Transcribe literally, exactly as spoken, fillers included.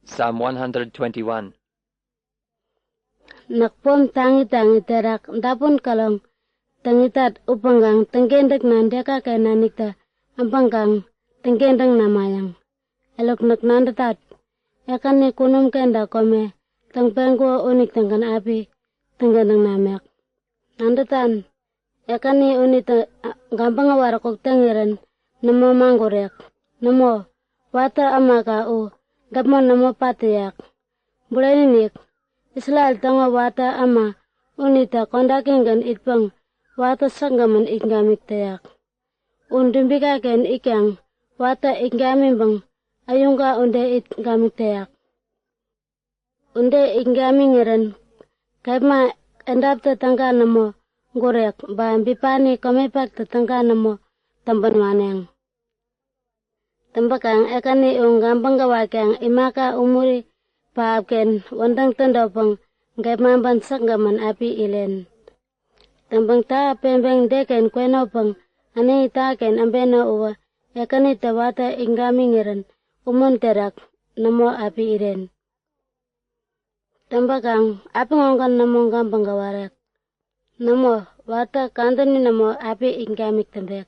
Psalm one hundred twenty-one. Näk pom taŋi taŋi terak dapun käroŋ täŋ itat upäŋkaŋ täŋkentäkna dekaken naniktä äbäŋkaŋ täŋkentäŋ namayäŋ. Eruk näk nadätat, Ekäni kunum kenta kome täŋpeŋkuko unitägän api täŋkentäŋ namek. Nadätan, Ekäni unitä gabäŋ äwaräkuk täŋirän nämo magurek. Nämo, watä ämaka u däpmon nämo pat täyak. Bureni-inik, Isrel täŋo watä äma unitä kodakigän itpäŋ watä säkgämän it gamik täyak. U dubikaken itkaŋ watä it gamiŋpäŋ äyuŋka ude it gamik täyak. Ude it gamiŋirän kepma edaptä täga nämo gurek, ba bipani komepaktä täga nämo täŋpän waneŋ. Täŋpäkaŋ Ekäni u gabäŋ gäwatkaŋ imaka umuri pähapken wädäŋ tädotpäŋ gepmaŋpän säkgämän api iren. Täŋpäŋ täha peŋpeŋ deken kwenopäŋ äneŋi tahaken äbeno uwä Ekänitä watä it gamiŋirän umän terak nämo api iren. Täŋpäkaŋ apiŋogän nämo gabäŋ gäwarek. Nämo, watä kadäni nämo api it gamik täŋpek.